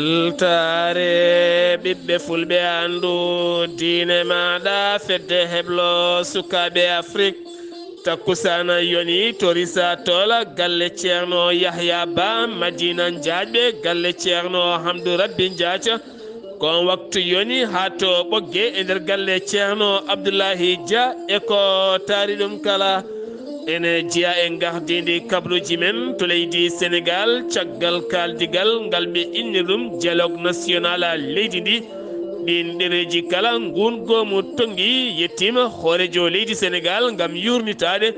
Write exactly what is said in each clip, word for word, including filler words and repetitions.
Weltaare ɓiɓɓe fulɓe, anndu diine maaɗa, fedde heblo sukaaɓe Afrik. Takkusaana yoni to Risa Tola, galle Ceerno Yahya Ba, Madina Njaajɓe, galle Ceerno Hamdu Rabbi Njaaca. Ko on waktu yoni haa to Ɓogge e nder galle Ceerno Abdullahi Dia e ko taari ɗum kala. Ene jeyaa e ngardiindi kabaruuji men to leydi Senegaal, caggal kaaldigal ngal ɓe innir ɗum dialogue national leydi ndi. Ɗiin ɗereeji kala, nguun goomu tonngi yettiima hooreejo leydi Senegaal ngam yuurnitaade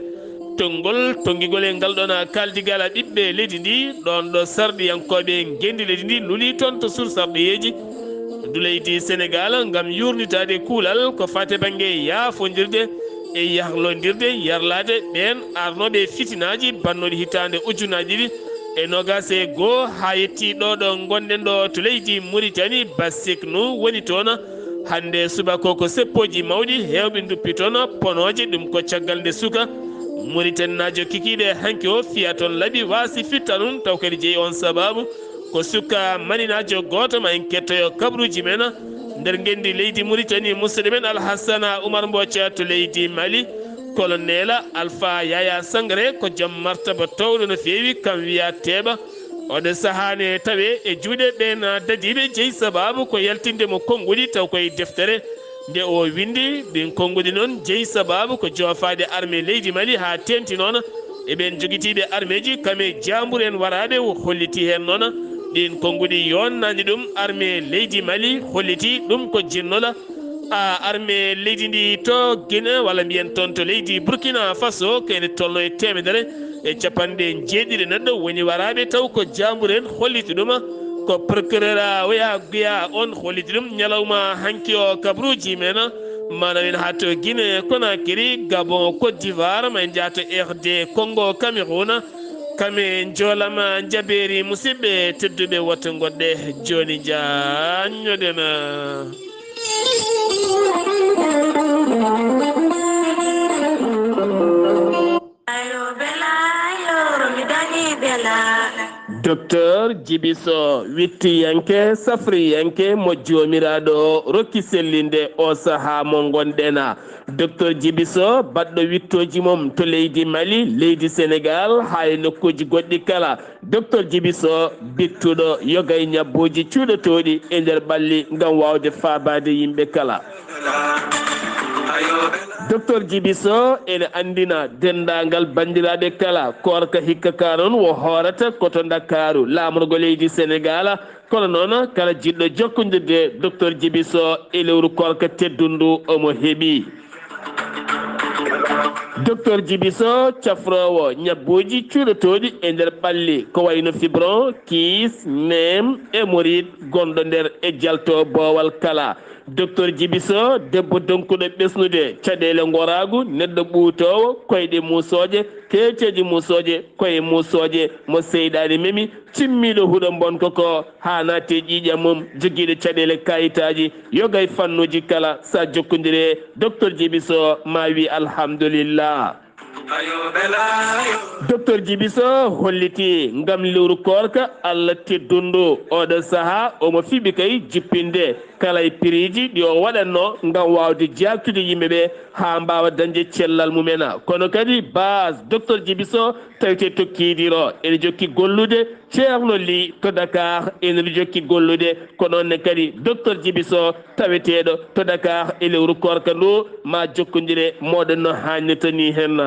tonngol tonngigol e ngal ɗoon kaaldigal ɓiɓɓe leydi ndi, ɗoon ɗo sarɗiyankooɓe ngenndi leydi ndi luli toon to sursarɗiyeeji ndu leydi Senegaal ngam yuurnitaade kuulal ko faati e bannge yaafondirde e yahlondirde yarlaade ɓeen arnooɓe fitinaaji bannooɗi hitaande ujunaaji ɗiɗi e noogaas e goo haa yettii ɗo ɗo ngonɗen ɗo to leydi Muritani. Basiknu woni toon hannde subaka ko seppooji mawɗi heewɓe nduppi toon ponooje, ɗum ko caggal nde suka Muritaninaajo kikiiɗe hanki o fiya toon laɓi waasi fitta ɗum taw kadi jeyi on sababu. Ko suka maninaajo gooto, ma en kettoyo kabaruuji men nder ngenndi leydi Muritani. Musidɗo men Alhassana Umar Mboca to leydi Mali, Kolonel Alpha Yaya Sangare ko joom martaba toowɗo no feewi, kam wiya Teeɓa. Oɗo sahaa ne tawe e juuɗe ɓeen dadiiɓe jeyi sababu ko yaltinde mo konnguɗi taw koye deftere nde o winndi. Ɗin konnguɗi noon jeyi sababu ko joofaade armée leydi Mali haa teeŋti noon e ɓeen jogitiiɓe armeeji kam e jaambur en waraaɓe. O holliti heen noon ɗiin konnguɗi yonnaani ɗum armée leydi Mali, holliti ɗum ko jinnola a armée leydi ndi to Guinée, walla mbiyen toon to leydi Burkina Faso, ko ene tolno e teemedere e capanɗe jeeɗiɗi neɗɗo woni waraaɓe, taw ko jaambur en holliti ɗum. Ko procureur a oya Guya on holliti ɗum ñalawma hanki o kabaruuji men. Maanaam en haa to Guinée Conakry, Gabon, Côte d'Ivoire, ma en njaha to R D Congo, Cameroun. Kam e njoolam njabeeri, musidɓe tedduɓe, woto ngoɗɗe jooni njaanñoɗen. Docteur Jibiso, wittiyanke, safriyanke mo Joomiraaɗo rokki sellinde o sahaa mo ngonɗen. Docteur Jibiso, baɗɗo wittooji mum to leydi Mali, leydi Senegaal, haa e nokkuuji goɗɗi kala. Docteur Jibiso, bittuɗo yoga e ñabbooji cuuɗotooɗi e nder ɓalli ngam waawde faabaade yimɓe kala. Docteur Jibiso ene anndina denndaangal banndiraaɓe kala, koorka hikka ka noon wo hoorata ko to Ndakaaru, laamorgo leydi Senegaal. Kono noon, kala jiɗɗo jokkondirde Docteur Jibiso e lewru koorka teddundu, omo heɓi. Docteur Jibiso, cafroowo ñabbuuji cuuɗotooɗi e nder ɓalli, ko wayno fibron, kiis, neem, hémorroïde, gonɗo nder e jalto boowal kala. Docteur Jibiso, debbo donkuɗo ɓesnude caɗeele ngoraagu, neɗɗo ɓuutoowo, koyɗe muusooje, keeceeje muusooje, koye muusooje, mo seyɗaani memi, cimmiiɗo huɗo mbonko ko haa naati e ƴiiƴam mum, jogiiɗo caɗeele kaayitaaji, yoga e fannuuji kala, so a jokkondiri e Docteur Jibiso, ma wi alhamdulillah. Docteur Jibiso holliti ngam lewru koorka Allah teddundu, oɗo sahaa omo fiɓi kay jippinde kala e piriiji ɗi o waɗatno ngam waawde jaaktude yimɓe ɓe haa mbaawa dañde cellal mumen. Kono kadi base Docteur Jibiso tawetee to Kiidiiro ene jokki gollude, Ceerno Li to Dakar ene jokki gollude, ko noon ne kadi Docteur Jibiso taweteeɗo to Dakar e lewru koorka ndu, ma jokkondire mooɗon no haannirta ni heen.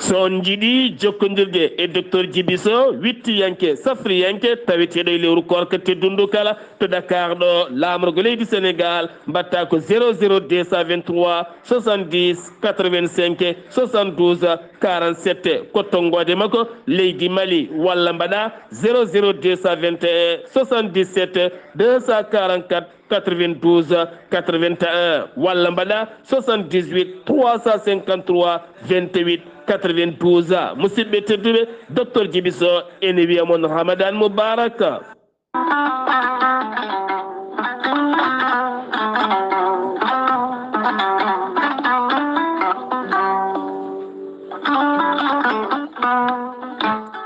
So on njiɗi jokkondirde e Docteur Jibiso, wittiyanke, safriyanke, taweteeɗo e lewru koorka teddundu kala to Dakar ɗo, laamorgo leydi Senegaal, mbaɗta ko zéro zéro deux cent vingt-trois soixante-dix quatre-vingt-cinq soixante-douze quarante-sept, ko tonngoode makko leydi Mali, walla mbaɗa zéro zéro deux cent vingt et un soixante-dix-sept deux cent quarante-quatre quatre-vingt-douze quatre-vingt-un, walla mbaɗa soixante-dix-huit trois cent cinquante-trois vingt-huit quatre-vingt-douze. Musidɓe tedduɓe, Docteur Jibiso ene wiya mon Ramadan Mubarak.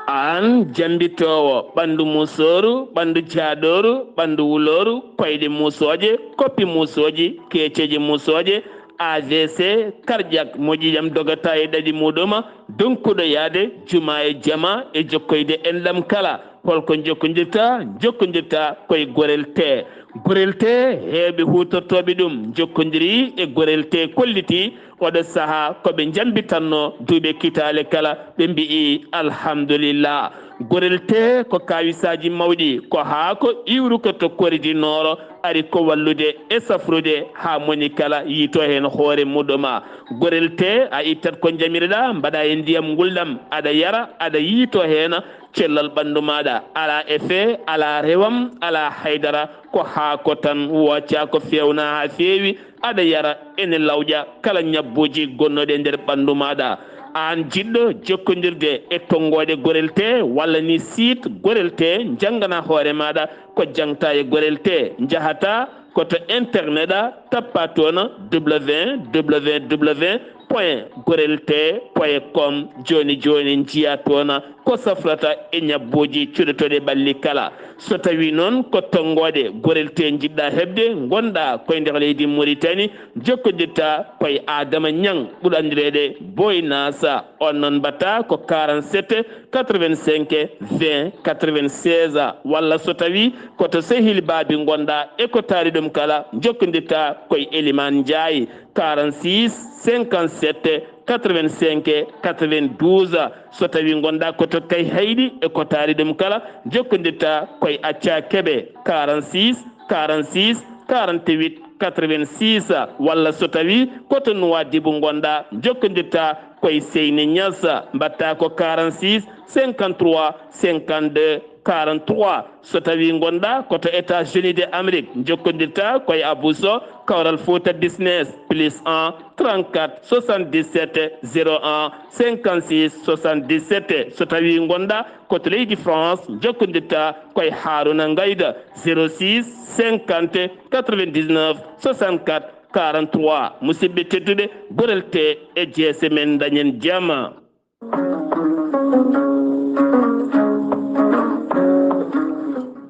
An Jambitoowo ɓanndu musooru, ɓanndu jaadooru, ɓanndu wulooru, koyɗe muusooje, koppi muusooji, keeceeje muusooje, A V C, cardiaque, moƴƴi jam dogata e ɗaɗi muɗuma, donkuɗo yaade juma e jama e jokkoyde enɗam kala. Holko jokkondirta? Jokkondirta koye Gorel Tee. Gorel Tee, heewɓe huutortooɓe ɗum jokkondiri e Gorel Tee, kolliti oɗo sahaa ko ɓe njambitanno duuɓe kitaale kala, ɓe mbi'i alhamdulillah. Gorel Tee ko kaawisaaji mawɗi, ko haako iwruko to koridi nooro, ari ko wallude e safrude haa moni kala yiito heen hoore muɗuma. Gorel Tee, a ittat ko njamiroɗaa, mbaɗa e ndiyam ngulɗam, aɗa yara, aɗa yiito heen, cellal ɓanndu maaɗa, alaa effet, alaa rewam, alaa haydara, ko haako tan, wooca ko feewna haa feewi, aɗa yara, ene lawƴa kala ñabbuuji gonnooɗi e nder ɓanndu maaɗa. Aan jiɗɗo jokkondirde e tonngooɗe Gorel Tee walla ni site Gorel Tee, njanngana hoore maaɗa ko jaŋta e Gorel Tee, njahata ko to internet a, tappa toon www.gorelte.com. Jooni jooni njiya toon ko safrata e ñabbuuji cuɗotooɗi ɓalli kala. So tawii noon ko tonngooɗe Gorel Tee njiɗɗa heɓde, ngonɗa koye nder leydi Muritani, jokkondirta koye Adama Ñaŋ, ɓuri anndireede Boy Nasa. On noon mbaɗta ko quarante-cinq vingt quatre-vingt-seize, walla so tawii ko to Sehil Baabi ngonɗa e ko taari ɗum kala, jokkondirta koye Elimaan Njaay, quarante-six cinquante-sept quatre-vingt-cinq quatre-vingt-douze. So tawii ngonɗa ko to Kayhayɗi e ko taari ɗum kala, jokkondirta koye Acca Kebe, quarante-six quarante-six quarante-huit quatre-vingt-six, walla so tawii ko to Nuwaadibu ngonɗa, jokkondirta koye Seyni Ñas, mbaɗta ko quarante-six cinquante-trois cinquante-deux quarante-trois. So tawii ngonɗa ko to États-Unis de Amérique, jokkondirta koye Abou Sow, Kawral Fouta Business, plus un trente-quatre soixante-dix-sept zéro un cinquante-six soixante-dix-sept. So tawii ngonɗa ko to leydi France, jokkondirta koye Haruna Ngayda, zéro six cinquante quatre-vingt-dix-neuf soixante-quatre quarante-trois. Musidɓe tedduɓe, Gorel Tee e jeese men, dañen jama.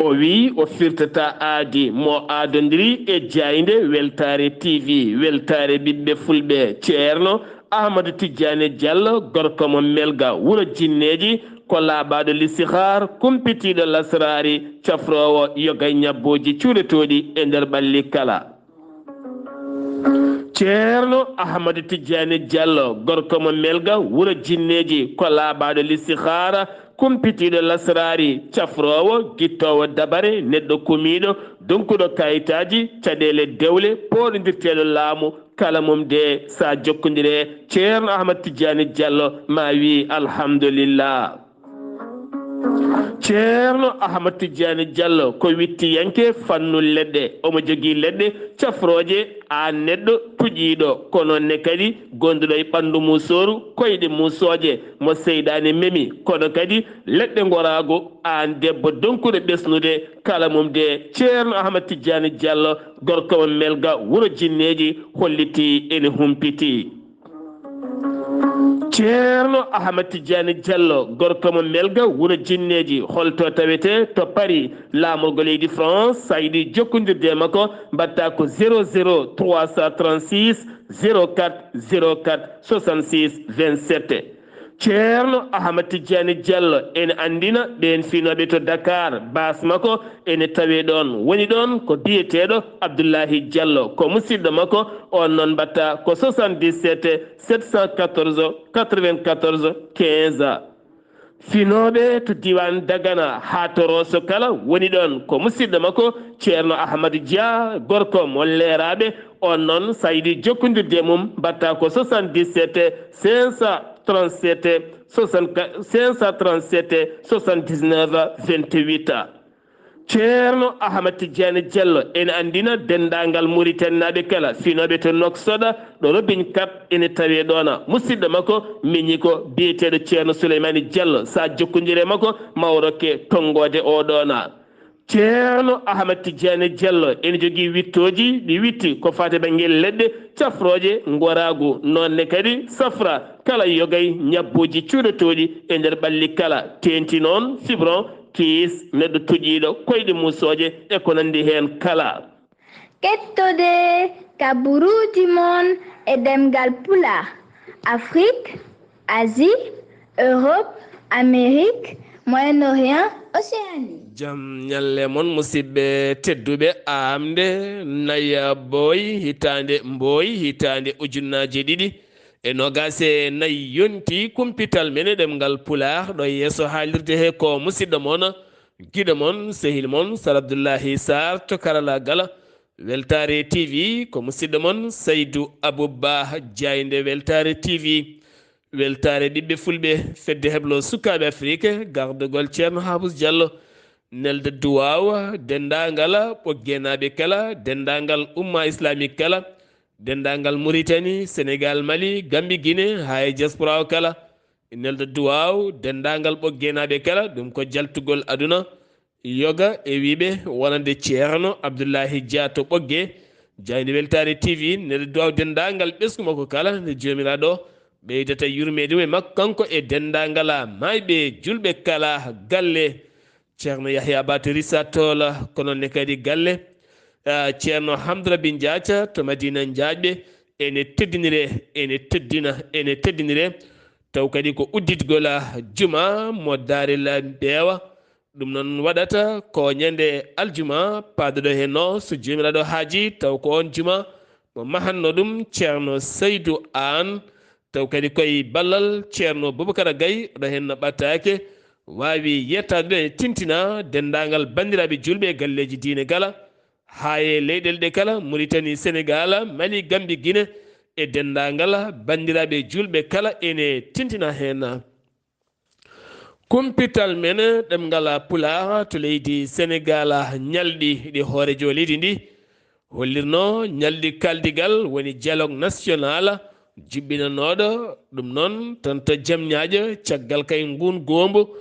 O wiyi o firtata aadi mo aadondiri e jaaynde Weltaare T V, Weltaare ɓiɓɓe Fulɓe. Ceerno Ahmadu Tijjaani Jallo, gorko mo Melga, wuro Jinneeji, ko laaɓaaɗo listixaar, kumpitiiɗo lasraari, cafroowo yoga e ñabbooji cuuɗotooɗi e nder ɓalli kala. Ceerno Ahmadu Tijjaani Jallo, gorko mo Melga, wuro Jinneeji, ko laaɓaaɗo listixaara, kumpitiiɗo lasraari, cafroowo, gittoowo dabare, neɗɗo kumiiɗo, donkuɗo kayitaaji, caɗeele dewle, pooɗondirteeɗo laamu, kala mum de sa jokkondire. Ceerno Ahmad Tijjaani Jallo ma wi alhamdulillah. Ceerno Ahmad Tijjaani Jallo ko wittiyanke fannu leɗɗe. Omo jogii leɗɗe cafrooje, aan neɗɗo tuƴiiɗo, ko noon ne kadi gonduɗo e ɓanndu musooru, koyɗe musooje, mo seyɗaane memi, kono kadi leɗɗe ngoraagu, aan debbo donkuɗo ɓesnude, kala mum de. Ceerno Ahmad Tijjaani Jallo, gorko mo Melga, wuro Jinneeji, hollitii ene humpitii. Ceerno Ahmad Tijjaani Jallo, gorko mo Melga, wuro Jinneeji, holto tawetee? To Paris, laamorgo leydi France, so a yiɗi jokkondirde e makko, mbaɗta ko zéro zéro trois cent trente-six zéro quatre zéro quatre soixante-six vingt-sept. Ceerno Ahmad Tijjaani Jallo ene anndina ɓeen finooɓe to Dakar, baas makko ene tawee ɗoon. Woni ɗoon ko biyeteeɗo Abdullahi Jallo, ko musidɗo makko, oon noon mbaɗta ko soixante-dix-sept sept cent quatorze quatre-vingt-quatorze quinze. Finooɓe to diiwaan Dagana haa to Rooso kala, woni ɗoon ko musidɗo makko Ceerno Ahmadu Dia, gorko mo Leeraaɓe. Oon noon, so a yiɗi jokkondirde e mum, mbaɗta ko soixante-dix-sept cinq cent trente-sept soixante-quatre, cinq cent trente-sept soixante-dix-neuf vingt-huit. Ceerno Ahmad Tijjaani Jallo ene anndina denndaangal Muritaninaaɓe kala, finooɓe to Nouakchott, ɗo Robin Kap ene tawee ɗoona. Musidɗo makko miñi ko biyeteeɗo Ceerno Suleymaani Jallo. So a jokkondire makko, ma o rokke tonngoode oo ɗoona. Ceerno Ahmad Tidiane Diallo ene jogii wittooji ɗi witti ko faati bannge leɗɗe cafrooje ngoraagu, noon ne kadi safra kala yogay ñabbooji cuuɗotooɗi e nder ɓalli kala, teenti noon fibron, kiis, neɗɗo toƴiiɗo, koyɗe muusooje e ko nanndi heen kala. Kettode ka buruuji mon e ɗemngal Pulaar, Afrique, Asie, Europe, Amérique, Moyen-Orient, Océanie. Jam ñalle mon, musidɓe tedduɓe. Aamde naya boy hitaande mboy hitaande ujunnaaje ɗiɗi e noogaas e nayi yonti kumpital men e ɗemngal Pulaar. Ɗo yeeso haalirde he ko musidɗo mon, giɗo mon, sehil mon, Sar Abdullahi Sarr to karalaagal. Weltaare T V ko musidɗo mon Saydu Abubba Jaaynde Weltaare T V. Weltaare ɓiɓɓe fulɓe, fedde heblo sukaaɓe Afirike, gardagol Ceerno Haafus Jallo. Nelde duwaaw denndaangal ɓoggeenaaɓe kala, denndaangal umma islamique kala, denndaangal Muritani, Senegaal, Mali, Gambi, Gine, haa e diaspora o kala. Nelde duwaaw denndaangal ɓoggeenaaɓe kala, ɗum ko jaltugol aduna. Yoga e wiiɓe wonande Ceerno Abdullahi Dia to Ɓoggee, Jaaynde Weltaare T V, nelde duwaaw denndaangal ɓesngu makko kala, nde Joomiraaɗo ɓeydata yurmeede mo e makko kanko e denndaangal maayɓe julɓe kala galle. Ceerno Yahya Ba to Rissa Tola, ko noon ne kadi galle, ah, Ceerno Hamdou Rabi Njaaca to Madina Njaaƴɓe, ene teddinire, ene teddina, ene teddinire. Taw kadi ko udditgol juma mo Daarel Mbeewa. Ɗum noon waɗata ko ñande aljuma paaduɗo heen o, so Joomiraaɗo haaji, taw ko oon juma mo mahanno ɗum Ceerno Saydu Aan. Taw kadi koye ballal Ceerno Bubakara Gay, ɗo heen no ɓattaake, waawi yettaade ɗo e tintina denndaangal banndiraaɓe julɓe e galleeji diine kala, haa e leyɗeele ɗe kala, Muritani, Senegaal, Mali, Gambi, Gine, e denndaangal banndiraaɓe julɓe kala ene tintina heen. Kumpital men ɗemngal Pulaar to leydi Senegaal, ñalɗi ɗi hooreejo leydi ndi hollirno, ñalɗi kaaldigal woni dialogue national juɓɓinanooɗo ɗum noon tan to Jamñaaƴo, caggal kay nguun goombo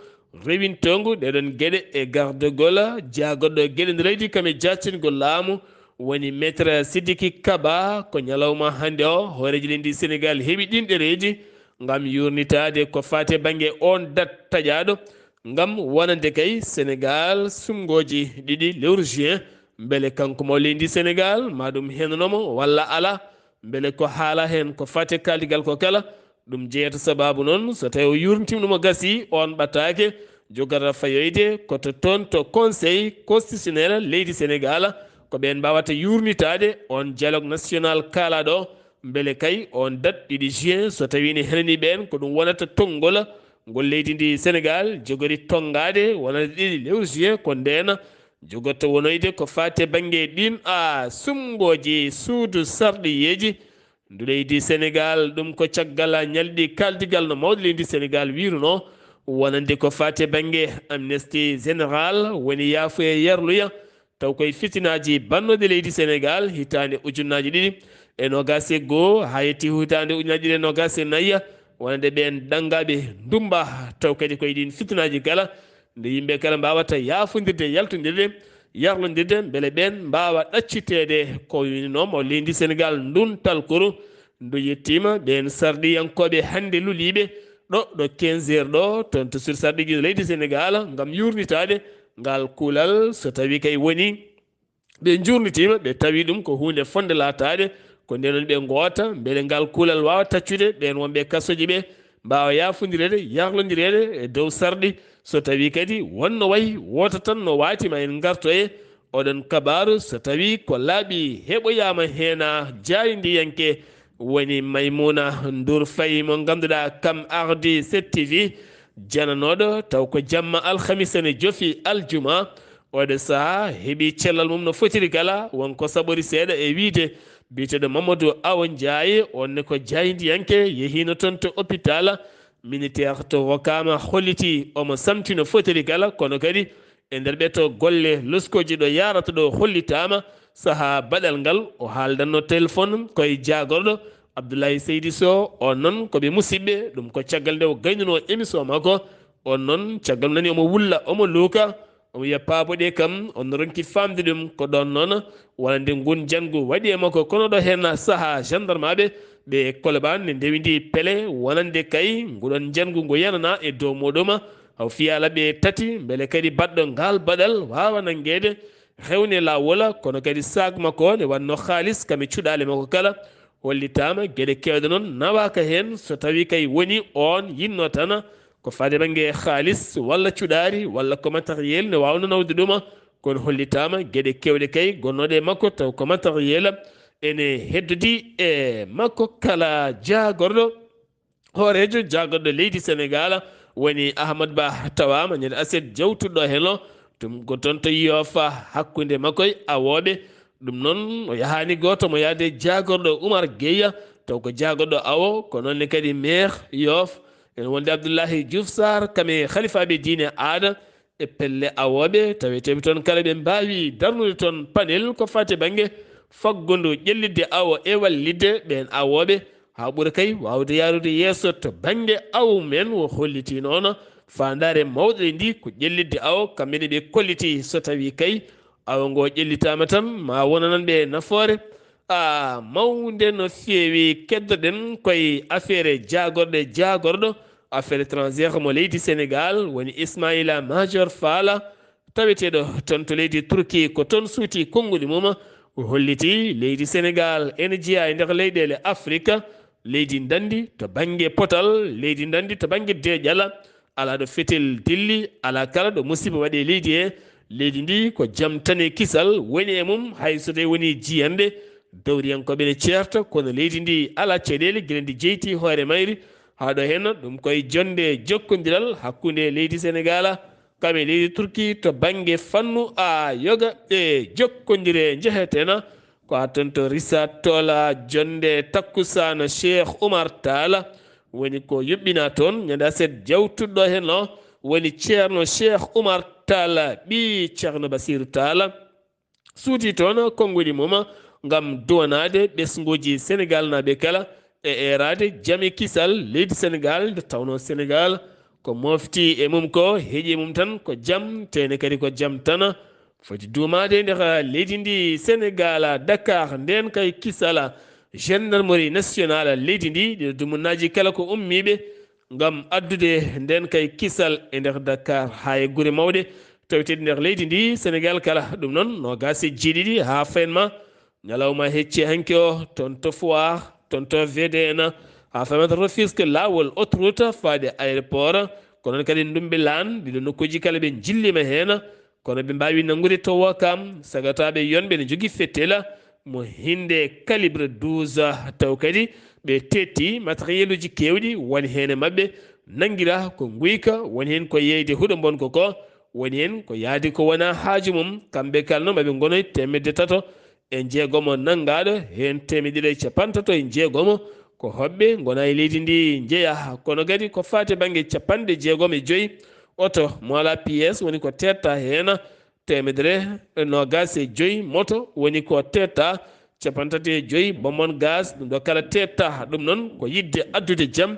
rewintoongu ɗeɗon geɗe e gardagol jaagoɗɗo geɗe nder leydi kam e jaactingol laamu woni Maître Sidiki Kaba. Ko ñalawma hannde o hooreejo leydi Senegaal heɓi ɗiin ɗereeji ngam yuurnitaade ko faati e bannge oon dat taƴaaɗo ngam wonande kay Senegaal suɓngooji ɗiɗi lewru juin, mbele kanko mo leydi Senegaal ma ɗum henanomo walla alaa, mbele ko haala heen ko faati e kaaldigal ko kala. Ɗum jeyata sabaabu noon so tawi o yuurnitiima ɗum o gasi, oon ɓattaake jogata fayoyde ko to toon to Conseil constitutionnel leydi Senegaal, ko ɓeen mbaawata yuurnitaade oon dialogue national kaalaaɗo o. Mbele kay oon dat ɗiɗi juin so tawi ne henani ɓeen, ko ɗum wonata tonngol ngol leydi ndi Senegaal jogori tonngaade wonande ɗiɗi lewru juin, ko ndeen jogorta wonoyde ko faati e bannge ɗiin a suɓngooji suudu sarɗiyeeji ndu leydi Senegaal. Ɗum ko caggal ñalɗi kaaldigal no mawɗo leydi Senegaal wiyrunoo wonande ko faati e bannge amnesty général, woni yaafuye yarluya, taw koye fitinaaji bannooɗi leydi Senegaal hitaande ujunnaaji ɗiɗi e noogaas e goo haa yettii hitaande ujunnaaji ɗiɗi e noogaas e nayi, wonande ɓeen ɗangaaɓe ndummba, taw kadi koye ɗiin fitinaaji kala nde yimɓe kala mbaawata yaafondirde, yaltondirde, yarlondirde, mbele ɓeen mbaawa ɗacciteede. Ko wiynooma leydi Senegaal ndun talkuru ndu yettiima ɓeen sarɗiyankooɓe hannde luliiɓe ɗo, ɗo quinze heures ɗo, toon to suudu sarɗiiji leydi Senegaal ngam yuurnitaade ngal kuulal. So tawii kay woni ɓe njuurnitiima, ɓe tawi ɗum ko huunde fotnde laataade, ko ndeen woni ɓe ngoota, mbele ngal kuulal waawa taccude ɓeen wonɓe kasooji ɓe, mbaawa yaafondireede, yarlondireede e dow sarɗi. So tawii kadi won no wayi, woota tan no waati, ma en ngartoye oɗon kabaaru. So tawii ko laaɓi heɓoyaama heen a jaayndiyanke, woni Maymuna Nduur Fay mo ngannduɗaa kam ardi sept T V, jananooɗo taw ko jamma alhamisa ne jofi aljuma. Oɗo sahaa heɓi cellal mum no fotiri kala, won ko saɓori seeɗa e wiyde biyeteeɗo Mamadou Awo Ndiaye, on ne ko jaayndiyanke, yehiino toon to hôpital militaire to Wokam, holliti omo samti no fotiri kala, kono kadi e nder ɓeto golle loskooji ɗo yaarata ɗo hollitaama. Sahaa baɗal ngal o haaldanno téléphone koye jaagorɗo Abdoulaye Seydi Sow, on noon ko ɓe musiɓɓe, ɗum ko caggal nde o gaynunoo émission makko, on noon caggal nani omo wulla, omo luuka, Omo wiya paabo ɗe kam, on ronki faamde ɗum ko ɗoon noon, wonande ngun janngu waɗi e makko. Kono ɗo heen sahaa, gendarmaaɓe ɓe Kolobaan ne ndewindi pele wonande kay nguɗon janngu ngu yananaa e dow muɗum. Haw fiyaala ɓe tati, mbele kadi baɗɗo ngaal baɗal waawa nanngeede, hewne laawol, kono kadi saak makko ne wannoo haalis kam e cuɗaale makko kala. Hollitaama geɗe keewɗe noon nawaaka heen, so tawii kay woni oon yinnoo tan ko faade bannge haalis walla cuɗaari walla ko matériel ne waawnoo nawde ɗum. Kono hollitaama geɗe keewɗe kay gonnooɗe e makko taw ko matériel ene heddodii e makko. Kala jaagorɗo, hooreejo jaagorɗo leydi Senegaal woni Ahmad Ba, tawaama ñande aset jawtuɗo heen o, ɗum ko toon to Yoof hakkunde makko e awooɓe. Ɗum noon o yahaani gooto mo yahde jaagorɗo Umar Geya, taw ko jaagorɗo awo, ko noon ne kadi maire Yoof, ene wonde Abdullahi Diouf Sarr, kam e halifaaɓe diine aada e pelle awooɓe, taweteeɓe toon kala ɓe mbaawi darnude toon panel ko faati bannge faggudu ƴellitde awo e wallitde ɓeen awooɓe, haa ɓura kay waawde yahrude yeeso to bannge awo men. O hollitii noon faandaare mawɗo e ndi ko ƴellitde awo, kamɓe ne ɓe kolliti so tawii kay awo ngo ƴellitaama tan ma wonanan ɓe nafoore. A mawnde no feewi, keddoɗen koye affaire jaagorɗe jaagorɗo, affaire étrangère mo leydi Senegaal, woni Ismaïla Madior Fall, taweteeɗo toon to leydi Turki, ko toon suuti konguɗi mum, o holliti leydi Senegaal ene jeyaa e nder leyɗeele Afrik, leydi ndanndi to bannge potal, leydi ndanndi to bannge deeƴal, alaa ɗo fetel dilli, alaa kala ɗo musiba waɗi e leydi he. Leydi ndi ko jam tan e kisal woni e mum, hay so tawii woni jiyannde. Dowriyankooɓe ne ceerta, kono leydi ndi alaa caɗeele gila ndi jeyti hoore mayri. Haa ɗo heen, ɗum koye jonnde jokkondiral hakkunde leydi Senegaal kam e leydi Turki to bannge fannu a yoga e jokkondire njehetena. Ko haa toon to Risat Tola, jonnde takkusaana Cheikh Oumar Tall woni ko yuɓɓinaa toon. Ñande aset jawtuɗo heen o woni Ceerno Cheikh Oumar Tall, ɓii Ceerno Basiiru Tall. Suuti toon konnguɗi mum ngam duwanaade ɓesnguuji Senegaalnaaɓe kala e eeraade jam e kisal leydi Senegaal, nde tawnoo Senegaal ko mofti e mum ko heƴi e mum tan ko jam, tee ne kadi ko jam tan. Foti duumaade e nder leydi ndi Senegaal, Dakar, ndeen kay kisal, gendarmerie nationale leydi ndi, ɗiɗo dumunnaaji kala ko ummiiɓe ngam addude ndeen kay kisal e nder Dakar haa e gure mawɗe taweteeɗe nder leydi ndi Senegaal kala. Ɗum noon, noogaas e jeeɗiɗi haa fayin ma ñalawma hecci hanki o, toon to Foire, toon to V D N, haa fayin ma to Rufisque, laawol autoroute faade aéroport, ko noon kadi Ndumbelaan, ɗiɗo nokkuuji kala ɓe njilliima heen. Kono ɓe mbaawi nanngude to Ouakam, sagataaɓe yonɓe ne njogii fettela mo hinde calibre douze, taw kadi ɓe teetti matériel uji keewɗi, woni heen e maɓɓe nanngira ko nguyka, woni heen ko yeeyde huɗo mbonko ko, woni heen ko yaadi ko wonaa haaju mum. Kamɓe kala noon maɓe ngonoy teemedde tato e jeegomo nanngaaɗo, heen teemedde ɗiɗi e cappantato e jeegomo ko hoɓɓe ngonaa e leydi ndi njeyaa. Kono kadi ko faati bannge capanɗe jeegom e joy oto mo alaa P S woni ko teetta heen, teemedere e noogaas e joy moto woni ko teetta, cappanɗe tati e joy bonbon gaz, ɗum ɗo kala teetta. Ɗum noon ko yiɗde addude jam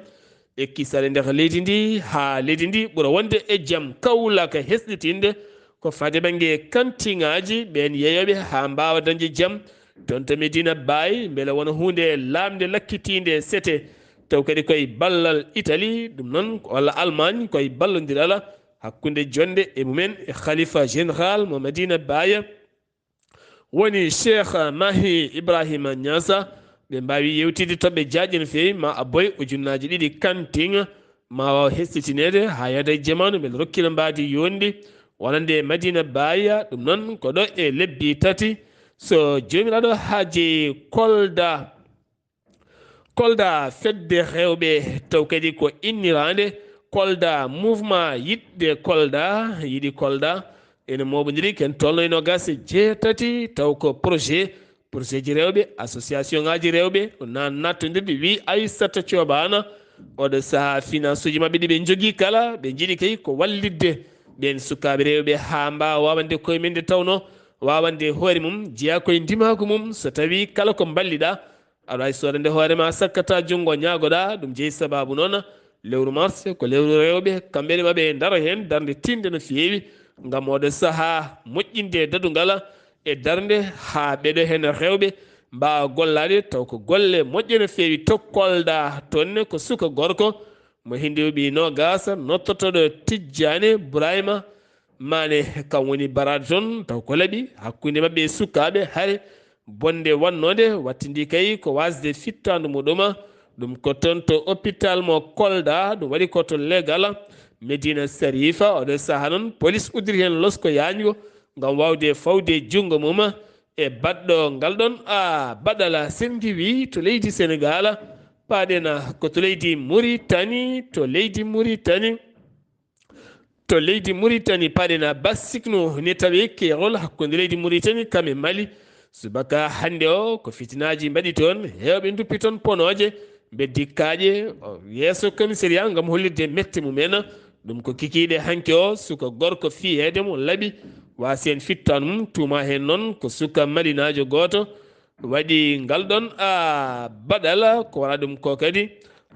e kisal e nder leydi ndi, haa leydi ndi ɓura wonde e jam. Kawlaka hesɗitinde ko faade bannge kantiŋaaji, ɓeen yeeyooɓe haa mbaawa dañde jam toon to Medina Baye, mbele wona huunde laamnde lakkitiinde sete, taw kadi koye ballal Italie, ɗum noon walla Allemagne, koye ballondiral hakkunde jonnde e mumen e Khalifa général mo Medina Baye, woni Cheikh Mahi Ibrahima Niass. Ɓe mbaawi yewtidde toɓɓe jaajɗe no feewi, ma a boy ujunnaaji ɗiɗi kantiŋ, ma waaw hesɗitineede haa yahda e jamaanu, mbele rokkira mbaadi yonndi wonande Madina Baaya. Ɗum noon ko ɗo e lebbi tati, so Joomiraaɗo haaji. Kolda, Kolda fedde rewɓe, taw kadi ko inniraande Kolda, mouvement yiɗde Kolda, yiɗi Kolda, ene mooɓondiri ken tolno e noogaas e jeetati, taw ko projet, projet ji rewɓe, association ŋaaji rewɓe, na nattondirde, wi Aissata Thioban. Oɗo sahaa finance uji maɓɓe ɗi ɓe njogii kala, ɓe njiɗi kay ko wallitde ɓeen sukaaɓe rewɓe haa mbaawa wawande koye mum nde tawno wawande hoore mum, jeyaa koye ndimaagu mum, so tawii kala ko mballiɗaa, aɗa waawi soodande hoore ma, sakkata junngo, ñaagoɗaa. Ɗum jeyi sabaabu noon lewru mars, ko lewru rewɓe, kamɓe ne maɓe ndaro heen darnde tiiɗnde no feewi. ngam oɗo sahaa moƴƴinde dadungal e darnde haa ɓeɗo heen rewɓe mbaawa gollaade, taw ko golle moƴƴe no feewi to Kolda. Toon ne ko suka gorko mo hindi ɓiɓɓe noogaas, nottotooɗo Tijjaane Burayma Maane, kam woni baraade toon, taw ko laɓi hakkunde maɓɓe e sukaaɓe, hare bonde wannode wattindi kay ko wasde fittaandu muɗum. Ɗum ko toon to hôpital mo Kolda, ɗum waɗi ko to legal Medina Sarifa. Oɗo sahaa noon, police udditi heen losko yaajngo ngam waawde fawde junngo mum e baɗɗo ngal ɗoon, a, baɗala. Sen ngiwii to leydi Senegaal, paaɗen ko to leydi Muritani, to leydi Muritani. To leydi Muritani, paaɗen Basikno, ne tawee keerol hakkunde leydi Muritani kam e Mali. Subaka hannde o, ko fitinaaji mbaɗi toon, heewɓe nduppi toon ponooje, mbeddi kaaƴe, o, yeeso komisariya ngam hollirde mette mumen. Ɗum ko kikiiɗe hanki o, suka gorko fiyeede mo laɓi, waasi heen fittaandu mum, tuuma heen noon ko suka malinaajo gooto waɗi ngal ɗoon, a, baɗala. Ko wona ɗum ko kadi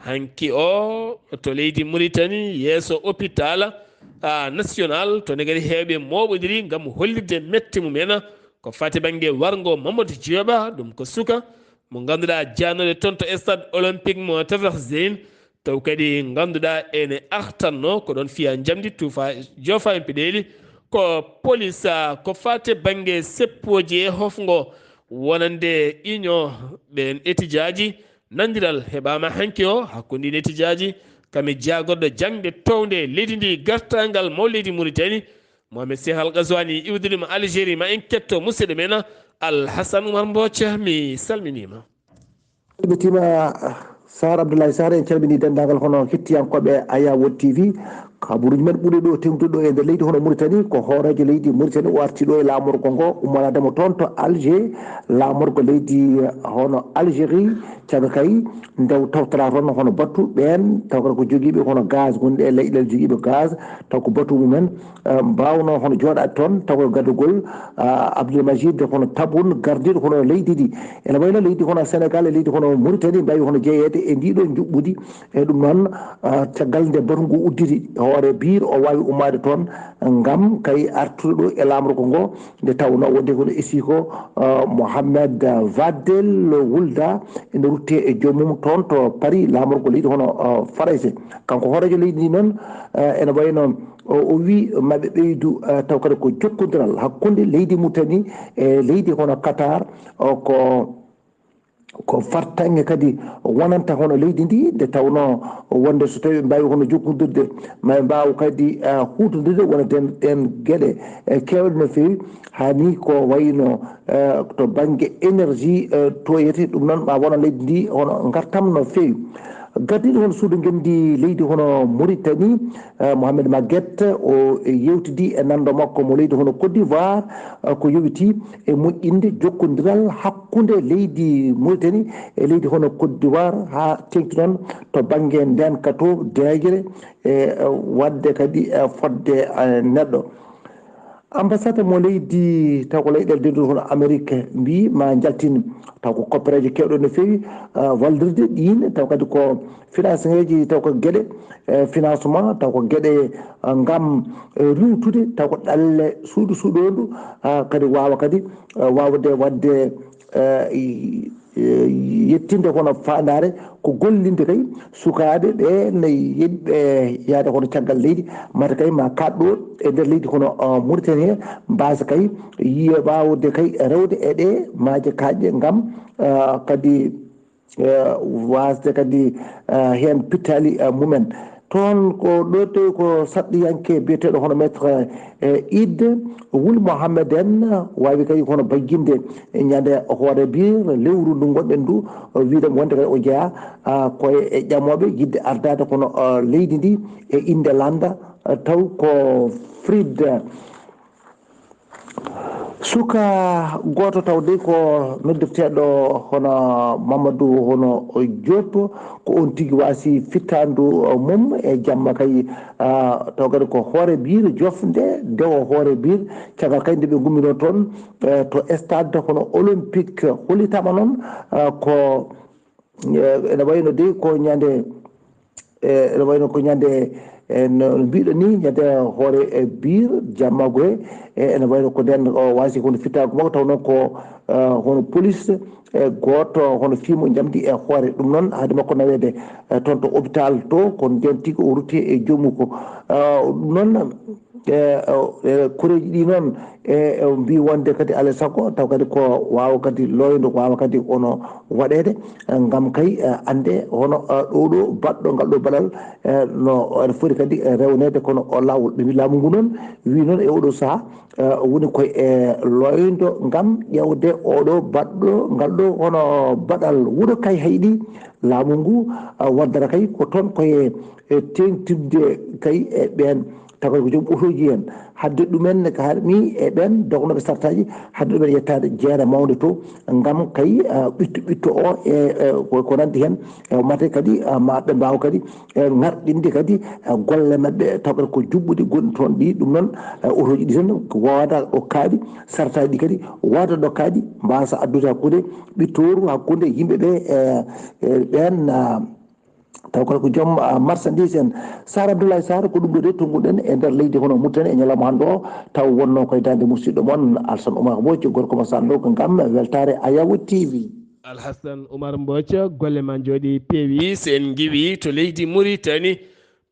hanki o to leydi Muritani, yeeso hôpital, a, national, to ne kadi heewɓe mooɓondiri ngam hollirde mette mumen. Ko fati bannge warngo Mamadou Dioba, ɗum ko suka mo ngannduɗaa jaanode toon to stade olympique mo Tafakh Zein, taw kadi ngannduɗaa ene artanno ko ɗoon fiya njamdi tuufa, joofa en peɗeeli. Ko police, a, ko fate bannge seppooji e hofngo wonande union ɓeen etijaaji. Nandiral heɓaama hanki o hakkunde ɗiin etijaaji, kam e jaagorɗo jaŋde townde leydi ndi, gartaangal maw leydi Muritani, Mohamed Seh Al Gazwani, iwdude mo Algérie. Ma en ketto musidɗo men Al Hassan Oumar Mbooca, mi salminiima. Ɓetima Sar Abdoulaye Sar, en calmini denndaangal hono hettiyankooɓe Ayawo T V. Kabaruuji men ɓuri ɗo tengtude ɗo e nder leydi hono Mauritanie, ko hooreejo leydi Mauritanie o arti ɗo e laamorgo ngo, ummanaade mo toon to Alger, laamorgo leydi hono Algérie, caga kay ndew tawtara toon hono battu ɓeen, taw kadi ko jogiiɓe hono gaz, wonɓe e leyɗeele jogiiɓe gaz, taw ko batu mumen, eh, mbaawno hono jooɗaade toon, taw ko gadugol, ah, Abdoul Majid hono Tabun, gardiiɗo hono leydi ndi. Ene wayno leydi hono Sénégal e leydi hono Mauritanie mbaawi hono jeyeede e ndiɗo njuɓɓudi. E ɗum noon, ah, caggal nde batu ngu udditi, hoore biir o waawi ummaade toon ngam kay artude ɗo e laamorgo ngo, nde tawnoo wonde kono esii ko, ah, Mohamed Vadel Wulda, ene rutte e joomum toon to Paris, laamorgo leydi hono, ah, Farayse. Kanko hooreejo leydi ndi noon, ah, ene wayno o, o wii maɓe ɓeydu, ah, taw kadi ko jokkondiral hakkunde leydi Mauritanie e leydi hono Qatar, o, ko, ko fartaŋŋe kadi wonanta hono leydi ndi, nde tawnoo wonde so tawii ɓe mbaawi hono jokkondirde, ma ɓe mbaaw kadi, ah, huutondirde wona den, ɗeen geɗe, eh, keewɗe no feewi, haa ni ko wayno, eh, to bannge énergie, eh, toyete. Ɗum noon ma wona leydi ndi hono ngartam no feewi. Gardiiɗo hono suudu ngenndi leydi hono Mauritanie, eh, Mohamed Maguette, o yewtidi e nanndo makko mo leydi hono Côte d'Ivoire, eh, ko yowiti e moƴƴinde jokkondiral hakkunde leydi Mauritanie e leydi hono Côte d'Ivoire, haa teeŋti noon to bannge ndeenka to deeƴre, e, eh, waɗde kadi, eh, fodde, eh, neɗɗo. Ambassade mo leydi, taw ko leyɗeele denduɗe hono Amérique mbii ma njaltin, taw ko koppereeje keewɗe no feewi, ah, wallirde ɗiin, taw kadi ko financement ji, taw ko geɗe, eh, financement, taw ko geɗe, ah, ngam, eh, riwtude, taw ko ɗalle suudu suuɗoondu, ah, kadi waawa kadi, ah, waawde waɗde, eh, i-, eh, yettinde kono faandaare ko gollinde kay sukaaɓe ɓe ne yiɗɓe yahde kono caggal leydi, mata kay ma kaɗɗo e nder leydi kono, uh, Mauritanie he, mbasa kay yiye waawde kay rewde e ɗe maaje kaaƴɗe ngam, uh, kadi, uh, wasde kadi, uh, heen pittaali, uh, mumen. Toon ko ɗo tawi ko saɗɗiyanke biyeteeɗo hono maître, eh, Id Wul Mohammed en waawi kadi kono bayyinde ñande hoore biir lewru ndu ngonɗen ndu, o wiide mo wonde kadi o jeyaa, ah, ko e ƴamooɓe yiɗde ardaade kono, ah, leydi ndi e innde lannda, ah, taw ko Frid. Suka gooto tawde ko noddirteeɗo hono Mamadou hono Diop, ko on tigi waasi fittaandu mum e jamma kay, ah, taw kadi ko hoore biir jofnde, dewo hoore biir, caggal kay nde ɓe ngumminoo toon, eh, to stade hono olympique hollitaama noon, ah, ko, eh, ene wayno de ko ñande, eh, ene wayno ko ñande, E no no mbiɗon ni, ñande hoore e biir jammago he, e ene wayno ko nden o waasi kono fittaago makko, taw noon ko, eh, hono police, e gooto hono fiimo njamdi e hoore. Ɗum noon, haade makko naweede, eh, toon to hôpital to, ko ndeen tigi o rutti e joomum ko. Eh, ɗum noon, eh, eh, kureeji ɗi noon, eh, eh, mbi wonde kadi alaa e sago, taw kadi ko waawa kadi looyndo, ko waawa kadi hono waɗeede, eh, ngam kay, eh, annde hono, eh, ɗo ɗo baɗɗo ngal ɗo baɗal, eh, no ene foti kadi, eh, rewneede kono o laawol. Ɓe mbi laamu ngu noon, wi noon e oɗo sahaa, eh, woni koye e looyndo ngam ƴeewde oɗo baɗɗo ngal ɗo hono baɗal wuuro kay hayɗi laamu ngu, eh, waddata kay ko toon koye, eh, teeŋtinde kay e ɓeen tagal ko joom otooji en. Hadde ɗumen ne ko harmi e ɓeen dognooɓe sartaaji, hadde ɗumen yettaade jeere mawnde to, ngam kay, eh, ɓitto ɓitto o e, eh, ko, ko nanndi heen, eh, mate kadi, eh, ma ɓe mbaawa kadi, eh, ŋarɗinde kadi, eh, golle maɓɓe, taw kadi ko juɓɓuɗi gonɗi toon ɗi. Ɗum noon, eh, otooji ɗi tan ko waawata ɗokkaaɗi, sartaaji ɗi kadi waawata ɗokkaaɗi, mbaasa addude hakkunde ɓittooru, hakkunde yimɓe ɓe, eh, eh, ɓeen, ah, taw kala ko joom, ah, marchandise en. Sar Abdoulaye Sar, ko ɗum ɗo de tonnguɗen e nder leydi hono Mauritanie e ñalawma hannde o, taw wonno koye daande musidɗo mon Alsan Oumar Mbodj, gorko mo Sanndooka ngam weltaare Ayawo T V. Alhassan Oumar Mbodj, golle ma njooɗi peewi. So en ngiwi to leydi Mauritanie,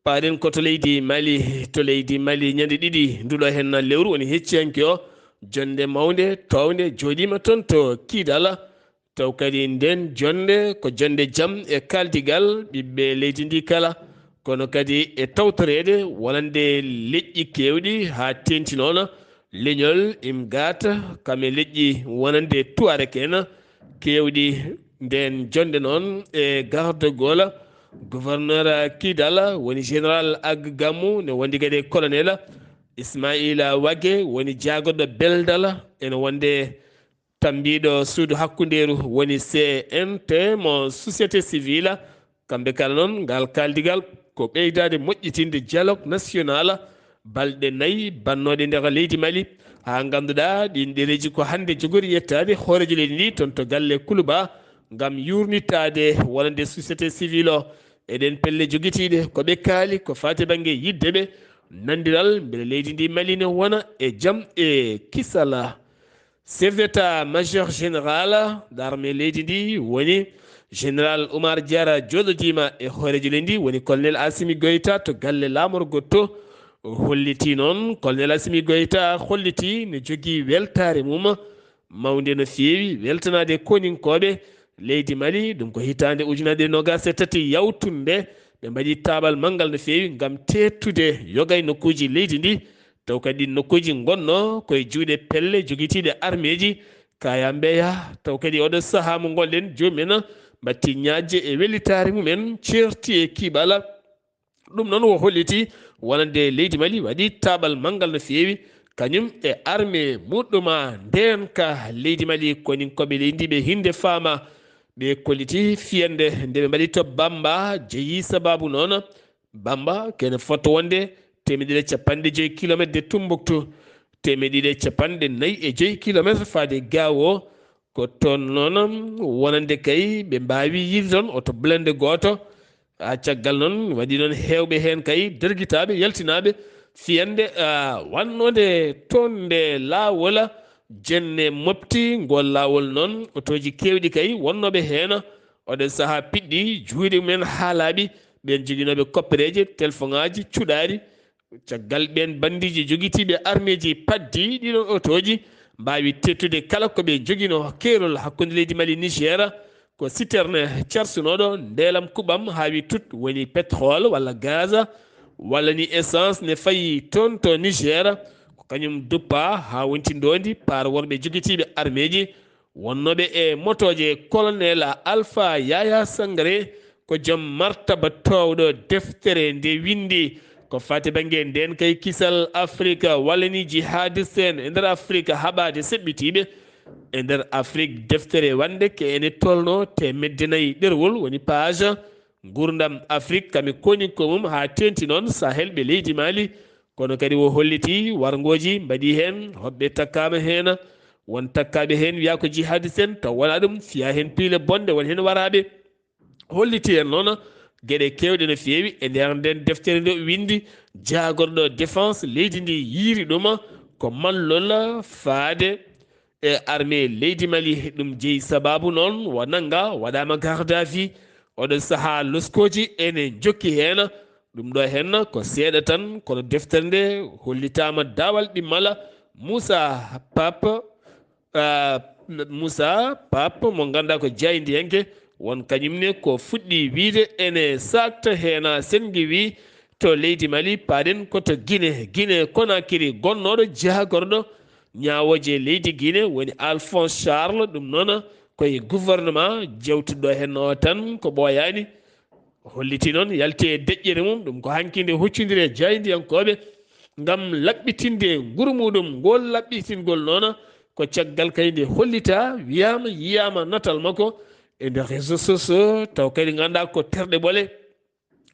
paaɗen ko to leydi Mali. To leydi Mali, ñande ɗiɗi nduɗo heen lewru woni hecciyanke o, jonnde mawnde, toownde, jooɗiima toon to Kidal. Taw kadi nden jonnde ko jonnde jam e kaaldigal ɓiɓɓe leydi ndi kala, kono kadi e tawtoreede wonande leƴƴi keewɗi haa teeŋti noon leñol Imgaat, kam e leƴƴi wonande Tuareg en keewɗi. Nden jonnde noon e garde gol gouverneur Kidal woni général Ag Gamou, ne wondi kadi e colonel Ismaila Wage woni jaagoɗo beldal, ene wonde tammbiiɗo suudu hakkundeeru woni C N T mo société civile. Kamɓe kala noon, ngal kaaldigal ko ɓeydaade moƴƴitinde dialogue national balɗe nayi bannooɗe nder leydi Mali, haa ngannduɗaa ɗiin ɗereeji ko hannde jogori yettaade hooreejo leydi ndi toon to galle Kuluba ngam yuurnitaade wonande société civile o e ɗeen pelle jogitiiɗe ko ɓe kaali ko faati bannge yiɗde ɓe nanndiral mbele leydi ndi Mali ne wona e jam e kisal. Chef d'état major général d'armée leydi ndi woni général Oumar Diarra, jooɗodiima e hooreejo leydi ndi woni colonel Assimi Goïta to galle laamorgo to. O holliti noon, colonel Assimi Goïta holliti ne jogii weltaare mum mawnde no feewi weltanaade koninkooɓe leydi Mali. Ɗum ko hitaande ujunere ɗiɗi e noogaas e tati yawtunde ɓe mbaɗi taaɓal manngal no feewi ngam teettude yoga e nokkuuji leydi ndi. Taw kadi ɗiin nokkuuji ngonno ko e juuɗe pelle jogitiiɗe armeeji kaya mbeya. Taw kadi oɗo sahaa mo ngonɗen, joomum en mbaɗti ñaaƴde e wellitaare mum en, ceerti e kiiɓala. Ɗum noon o holliti wonande leydi Mali waɗi taaɓal manngal no feewi, kañum e armée muɗɗuma ndeenka leydi Mali, koninkooɓe leydi ndi ɓe hinnde faama. Ɓe kolliti fiyannde nde ɓe mbaɗi to Bamba, jeyi sabaabu noon Bamba, kene fotto wonde teemedde ɗiɗi e capanɗe joyi kilometre de Tumbuktu, teemedde ɗiɗi e capanɗe nayi e joyi kilometre faade Gao. Ko toon noon wonande kay ɓe mbaawi yiide toon oto blende gooto. Haa caggal noon, waɗi noon heewɓe heen kay dergitaaɓe, yaltinaaɓe fiyannde, ah, wannode toon nde laawol jenne mofti. Ngol laawol noon, otooji keewɗi kay wonnooɓe heen oɗon sahaa piɗɗi, juuɗe mumen haa laaɓi. Ɓeen joginooɓe koppereeje, telefoŋaaji, cuɗaari. Caggal ɓeen banndiiji jogitiiɓe armeeji paddi ɗiɗon otooji mbaawi teettude kala ko ɓe joginoo keerol hakkunde leydi Mali Niger, ko citerne carsunooɗo ndeelam kuɓam haawi tut, woni pétrole walla gaz walla ni essence ne fayi toon to Niger, ko kañum duppaa haa wonti ndoondi paar worɓe jogitiiɓe armeeji wonnooɓe e motooje. Colonel Alpha Yaya Sangaré ko joom martaba toowɗo deftere nde winndi ko faati bannge ndeen kay kisal Afrika walla ni jihadiste en e nder Afrika haɓaade seɓɓitiiɓe e nder Afrik. Deftere wannde ko ene tolnoo teemedde nayi ɗerwol, woni page, nguurndam Afrik kam e koninkoo mum haa teeŋti noon Sahel ɓe leydi Mali. Kono kadi o holliti warngooji mbaɗii heen, hoɓɓe takkaama heen, won takkaaɓe heen wiyaa ko jihadiste en, taw wonaa ɗum, fiyaa heen piile bonɗe, won heen waraaɓe. Holliti en noon Geɗe keewɗe no feewi e nder nden deftere nde o winndi, jaagorɗo défense leydi ndi yiiri ɗum ko mallol faade e armée leydi Mali. Ɗum jeyi sababu noon o nannga, waɗaama garde à vue. Oɗo sahaa loskooji ene njokki heen. Ɗum ɗo heen ko seeɗa tan, kono deftere nde hollitaama daawal ɗimmala. Moussa Pape, ah, Moussa Pape mo ngannduɗaa ko jaayndiyanke, won kañum ne ko fuɗɗi wiyde ene saakta heen. Senngi wi to leydi Mali, paaɗen ko to Guinée, Guinée Conakry, gonnooɗo jaagorɗo ñaawooje leydi Guinée woni Alphonse Charles. Ɗum noon koye gouvernement jewtuɗo heen o tan ko ɓooyaani. Holliti noon yalti e deƴƴere mum, ɗum ko hankinde huccondire e jaayndiyankooɓe ngam laɓɓitinde nguru muɗum. Ngol laɓɓitingol noon ko caggal kay nde hollita, wiyaama, yiyaama natal makko e nder réseaux sociaux, taw kadi ngannduɗaa ko terɗe ɓole.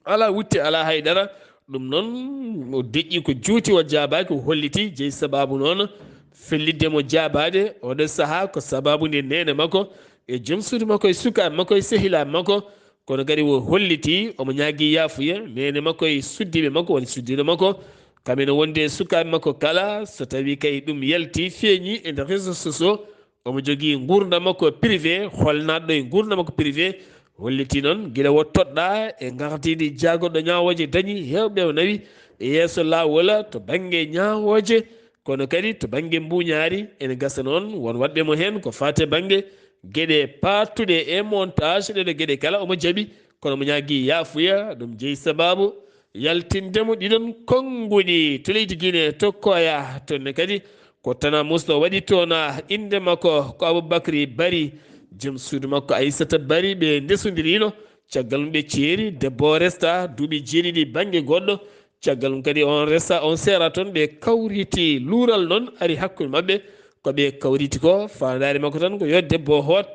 Alaa wutte, alaa hay dara. Ɗum noon, o deƴƴi ko juuti, o jaabaaki, o holliti. Jeyi sababu noon fellitde mo jaabaade oɗo sahaa ko sababu nde neene makko e joom suudu makko e sukaaɓe makko e sehilaaɓe makko. Kono kadi o holliti omo ñaagii yaafuya neene makko e suddiiɓe makko, woni suddiiɗo makko. Kam ene wondi e sukaaɓe makko kala, so tawii kay ɗum yalti, feeñi e nder réseaux sociaux, omo jogii nguurndam makko privé, holnaaɗo e nguurndam makko privé, holliti noon gila o toɗɗaa e ngardiiɗi jaagorɗo ñaawooje, dañi heewɓe o nawi e yeeso laawol to bannge ñaawooje, kono kadi to bannge mbuuñaari. Ene gasa noon won waɗɓe mo heen ko faati e bannge geɗe paatuɗe e montage, ɗeɗo geɗe kala omo jaɓi, kono mo ñaagii yaafuya. Ɗum jeyi sababu yaltinde mo ɗiɗon konnguɗi to leydi Guinée, to Koya, toon ne kadi ko Tana Musno waɗi toon. Innde makko ko Aboubacry Bari, joom suudu makko Aissata Bari, ɓe ndesondirino. Caggal mum ɓe ceeri, debbo o resta duuɓi jeeɗiɗi bannge goɗɗo. Caggal mum kadi on resta, on seera toon, ɓe kawriti. Luural noon ari hakkunde maɓɓe. Ko ɓe kawriti ko, faandaare makko tan ko yo debbo o hoot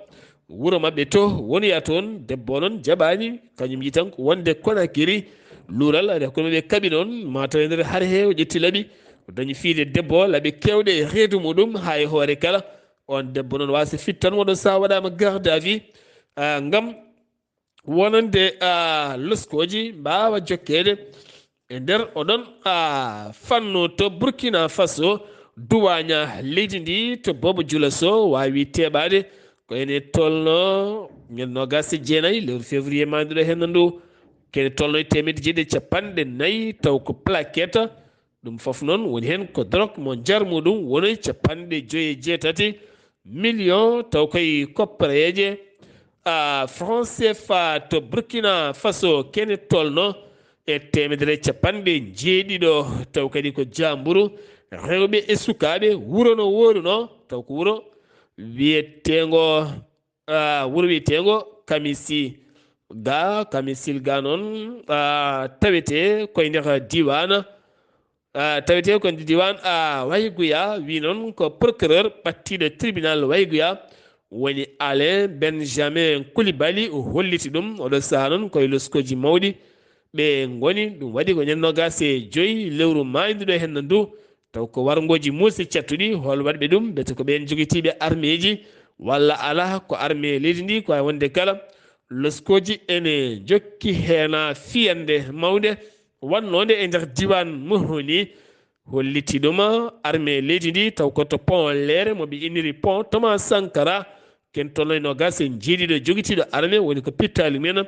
wuro maɓɓe to wonoya toon. Debbo o noon jaɓaani, kañum yi tan ko wonde Conakry. Luural ari hakkunde maɓɓe, kaɓi noon, mataw e nder hare he o ƴetti laaɓi, o dañi fiyde debbo o laaɓi keewɗe e reedu muɗum, haa e hoore kala. On debbo noon waasa fittan, oɗo sahaa waɗaama garde à vue, ah, ngam wonande, ah, loskooji mbaawa jokkeede e nder oɗon, ah, fannu. To Burkina Faso, duwaaña leydi ndi to Bobo Jula Sow waawi teɓaade ko ene tolno ñande noogaas e jeenayi lewru février maayduɗo heen ndu, ko ene tolno e teemedde jeeɗiɗi e capanɗe nayi, taw ko plaquette. Ɗum fof noon woni heen ko drogue mo njar muɗum woni capanɗe joyi e jeetati million, taw koye koppareeje, ah, franc C F A to Burkina Faso, ko ene tolno e teemedere capanɗe jeeɗiɗo, taw kadi ko jaamburu rewɓe e sukaaɓe. Wuro no wooruno, taw ko wuro wiyeteengo, ah, wuro wiyeteengo Kamisi ga, Kamisil ga noon, ah, tawete koye nder diiwaan, ah, tawete ko nder diiwaan, ah, Wayguya, wi noon ko procureur ɓattiiɗo tribunal Wayguya woni Alain Benjamin Coulibaly, o holliti ɗum. Oɗo sahaa noon koye loskooji mawɗi ɓe ngoni. Ɗum waɗi ko ñande noogaas e joyi lewru maayduɗo heen ndu, taw ko warngooji muusi cattuɗi. Hol waɗɓe ɗum? Mbete ko ɓeen jogitiiɓe armeeji walla alaa? Ko armee leydi ndi, ko wayi wonde kala. Loskooji ene njokki heen fiyannde mawnde wannoonde e nder diiwaan Moroni, holliti ɗum armee leydi ndi, taw ko to pont Leere mo ɓe inniri pont Thomas Sankara. Ko en tolno e noogaas e jeeɗiɗo jogitiiɗo armee woni ko pittaali mum en,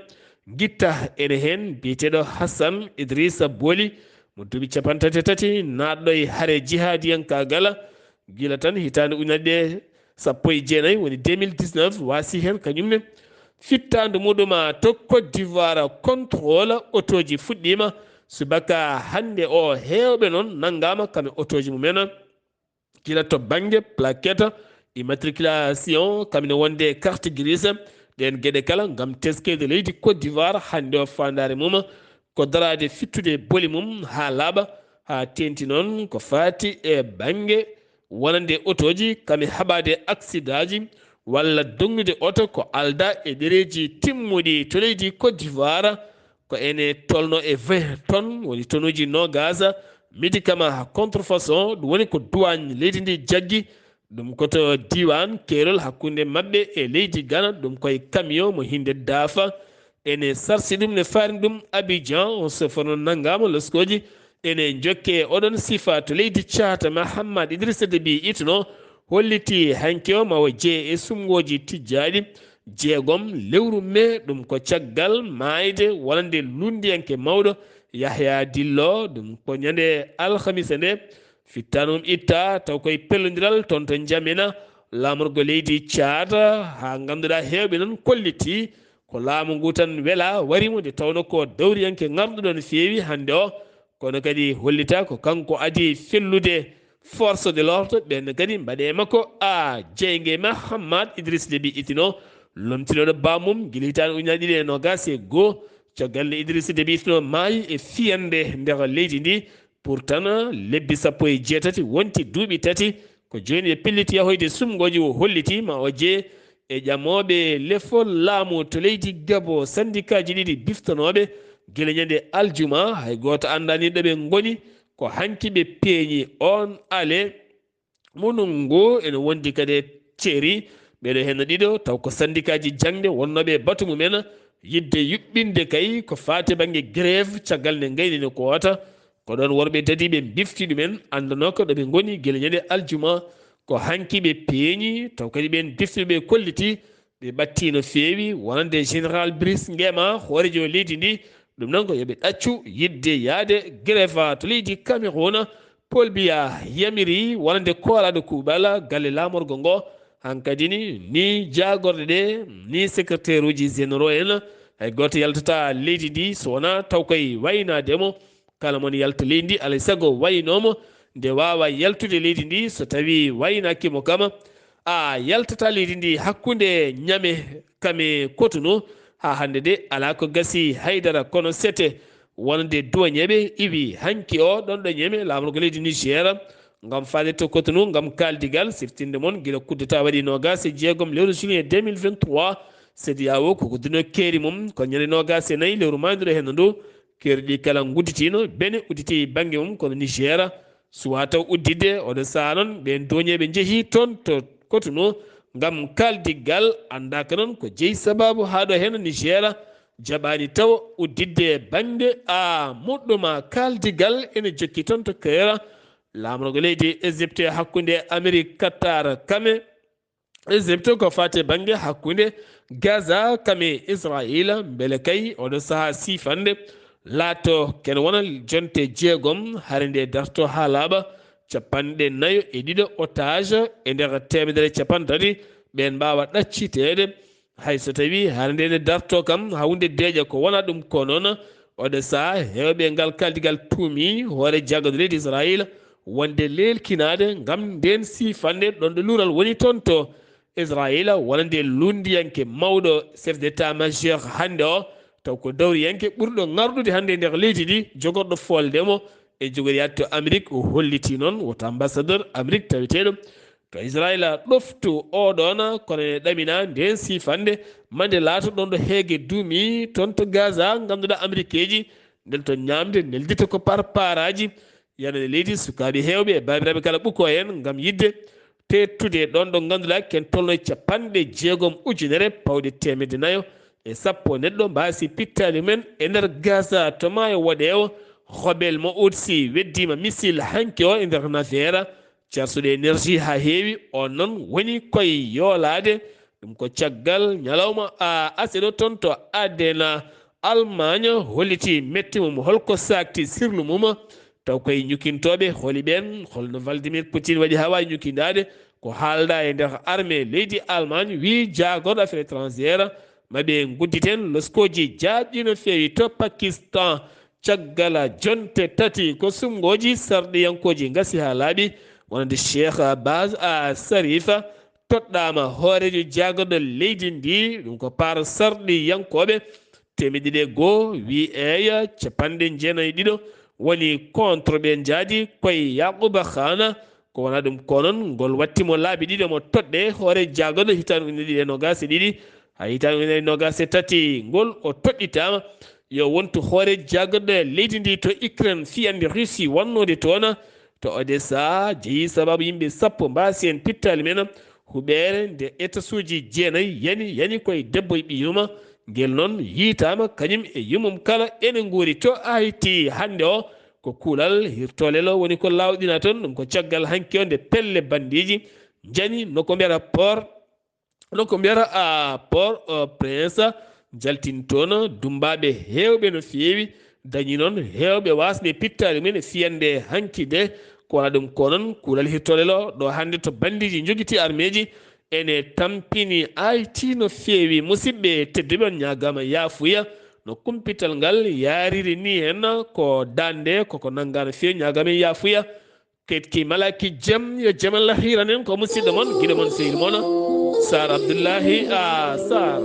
ngitta ene heen biyeteeɗo Hassan Idrissa Boli, mo duuɓi capanɗe tati e tati, naatɗo e hare jihaadiyankaagal gila tan hitaande ujunere ɗiɗi e sappo e jeenayi, woni deux mille dix-neuf, waasi heen kañum ne fittaandu muɗum to Côte d'Ivoire. Contrôle otooji fuɗɗiima subaka hannde o, heewɓe noon nanngaama kam e otooji mum en. Gila to bannge plaquette, immatriculation, kam ene wonde carte grise, ɗeen geɗe kala ngam teskeede leydi Côte d'Ivoire hannde o, faandaare mum ko daraade fittude boli mum haa laaɓa, haa teeŋti noon ko faati e bannge wonande otooji, kam e haɓaade aksidaaji walla dognude oto ko aldaa e ɗereeji timmuɗi to leydi Côte d'Ivoire. Ko ene tolno e vingt tonnes, woni tonuuji noogaas, médicament haa contrefaçon, ɗum woni ko duwaañ leydi ndi jaggi. Ɗum ko to diiwaan keerol hakkunde maɓɓe e leydi Gana, ɗum koye camion mo hinnde daafa. Ene sarsi ɗum, ne faari ɗum Abidjan, on sofono nanngaama loskooji. Ene jokke oɗon sifa to leydi Caata, Mahammad Idrissa Déby Itno holliti hanki o ma o jeye e sumngooji tijjaaɗi jeegom lewru mee, ɗum ko caggal maayde wonande lunndiyanke mawɗo Yahya Dillo, ɗum ko ñande alhamisa nde. Fittaanum itta taw koye pellondiral toon to Njamena, laamorgo leydi Caata, haa ngannduɗaa heewɓe noon kollitii ko laamu ngu tan wela wari mo, nde tawno ko dawriyanke ŋarɗuɗo no feewi hannde o, kono kadi hollita ko kanko adii fellude force de l'ordre ɓen kadi mbaɗe makko a jeyge. Mahammad Idriss Déby Itno, lomtinooɗo bammum gila hitaande ujunaaji ɗiɗi e noogaas e goo, caggal nde Idriss Déby Itno maayi e fiyande nder leydi ndi, pourtant lebbi sappo e jeetati wonti duuɓi tati ko jooni ɓe pelliti yahoyde sumngooji, o holliti ma o jeye e ƴamooɓe lefol laamu to leydi Gabo, sandikaaji ɗiɗi biftonooɓe gila ñande aljuma, hay gooto anndaani ɗo ɓe ngoni, ko hanki ɓe peeñi oon ale. Munu ngu ene wondi kadi e ceeri, ɓeɗo heen ɗiɗo taw ko sandikaaji jaŋde wonnooɓe e batu mumen yiɗde yuɓɓinde kay ko faati bannge grève caggal nde ngaynino ko wata. Ko ɗoon worɓe dadiiɓe mbifti ɗumen, anndanooka ɗo ɓe ngoni gila ñande aljuma. Ko hanki ɓe peeñi, taw kadi ɓeen biftuɓe ɓe kolliti ɓe ɓattii no feewi, wonande général Brice Nguema, hooreejo leydi ndi. Ɗum noon ko yo ɓe ɗaccu yiɗde yahde grève to leydi Cameroun. Paul Biya yamiri wonande koolaaɗo kuuɓal galle laamorgo ngo. Hankadi ni, ni jaagorɗe ɗe, ni secrétaire uji généraux en, hay gooto yaltata leydi ndi so wonaa taw koye waynaade mo. Kala mon yalta leydi ndi, alay sago waynoo mo, nde waawa yaltude leydi ndi so tawii waynaaki mo kama. A yaltata leydi ndi hakkunde Ñame kam e Kotonu. Haa hannde de, alaa ko gasi haydara, kono sete wonande duwañeeɓe iwi hanki o ɗoon ɗo Ñame, laamorgo leydi Niger, ngam faade to Kotonu, ngam kaaldigal siftinde mon gila kuddeta waɗi noogaas e jeegom lewru juillet deux mille vingt-trois. Sedi yawo koko duno keeri mum ko ñande noogaas e nayi lewru maayduɗo heen ndu. Keeri ɗi kala ngudditiino, Bene udditi bannge mum, kono Niger suwaa taw udditde. Oɗo sahaa noon, ɓeen duwañeeɓe njehii toon to Kotonu ngam kaaldigal, anndaaka noon ko jeyi sabaabu haa ɗo heen Niger jaɓaani taw udditde bannge a muɗɗuma. Kaaldigal ene jokki toon to Kaire, laamorgo leydi Égypte hakkunde Amerik, Qatar, kame Égypte ko faati e bannge hakkunde Gaza kam e Israayiila, mbele kay oɗo sahaa siifannde laato ken wona jonte jeegom, hare nde darto haa laaɓa, capanɗe nayo e ɗiɗo otage e nder teemedere e capanɗe tati ɓeen mbaawa ɗacciteede. Hay so tawii hare nde ne darto kam hawde deeƴa ko wona ɗum, ko noon oɗo sahaa heewɓe ngal kaaldigal tuumi hoore jaagorɗo leydi Israayiila wonde leelkinaade ngam ndeen siifannde ɗoon ɗo luural woni toon to Israayiila, wonande lunndiyanke mawɗo chef d'état-major hannde o, taw ko dawriyanke ɓurɗo ŋarɗude hannde e nder leydi ndi, jogorɗo foolde mo e jogoriyaade to Amerik. O holliti noon woto ambassadeur Amerik taweteeɗo to Israayiila ɗoftu oɗoon, kono ene ɗamina ndeen siifannde ma nde laato ɗoon ɗo heege duumi toon to Gaza, ngannduɗaa Amerikeeji nelto ñaamde, neldita ko par paraaji, yanane leydi sukaaɓe heewɓe e baabiraaɓe kala ɓukko heen ngam yiɗde teettude ɗoon ɗo ngannduɗaa ken tolno e capanɗe jeegom ujunere pawɗe teemedde nayo e sappo neɗɗo mbaasi pittaali men e nder Gaza to maayo woɗeewo. Hobel mo Utsi weddiima misil hanki o e nder nafeera carsuɗo énergie haa heewi, on noon woni koye yoolaade. Ɗum ko caggal ñalawma a aseɗo toon to Adena, Almaañ holliti metti mum, holko saakti sirlu mum. Taw koye ñukintooɓe holi ɓeen, holno Vladimir Poutine waɗi haa waawi ñukindaade ko haalda e nder armée leydi Almaañ, wii jaagorɗo affaire étrangère, ma ɓe ngudditen loskooji jaaɓɗi no feewi to Pakistan. Caggal jonte tati ko sumngooji sarɗiyankooji ngasi haa laaɓi, wonande Cheikh Baz a Sharif toɗɗaama hooreejo jaagorɗo leydi ndi, ɗum ko par sarɗiyankooɓe teemedde ɗiɗi e goo, wii eeya, capanɗe jeenayi e ɗiɗo woni contre ɓe njaadi koye Yaquba Khan. Ko wona ɗum ko noon, ngol watti mo laabi ɗiɗo mo toɗɗe hoore jaagorɗo hitaande ujunere ɗiɗi e noogaas e ɗiɗi haa hitaande ujunere noogaas e tati, ngol o toɗɗitaama yo wontu hoore jaagorɗo leydi ndi to Ukraine, fiyande Russie wonnode toon to Odessa, jeyi sababu yimɓe sappo mbaasi heen pittaali men, huɓeere nde étasuuji jeenayi yani, yani koye debbo e ɓiy yuma, Ngel noon yiytaama kañum e yummum kala ene nguuri to Ayiti hannde o. Ko kuulal hirtoolel o woni ko laawɗina toon, ɗum ko caggal hanki o nde pelle banndiiji njani no ko mbiyata port, no ko mbiyata a port o prince, njaltini toon dummbaaɓe heewɓe no feewi, dañi noon heewɓe waasde pittaali mum e fiyande hanki nde. Ko wala ɗum ko noon kuulal hirtoolel o ɗo hannde to banndiiji njogiti armeeji ene tampini Ayiti no feewi. Musidɓe tedduɓe, on ñaagaama yaafuya no kumpital ngal yaariri ni en, ko daande koko nannga no feewi, ñaagaama yaafuya. Ketki malaki jam yo jam Allah hiiranen ko musidɗo mon giɗo mon sehil mon Sar Abdullahi a Sar.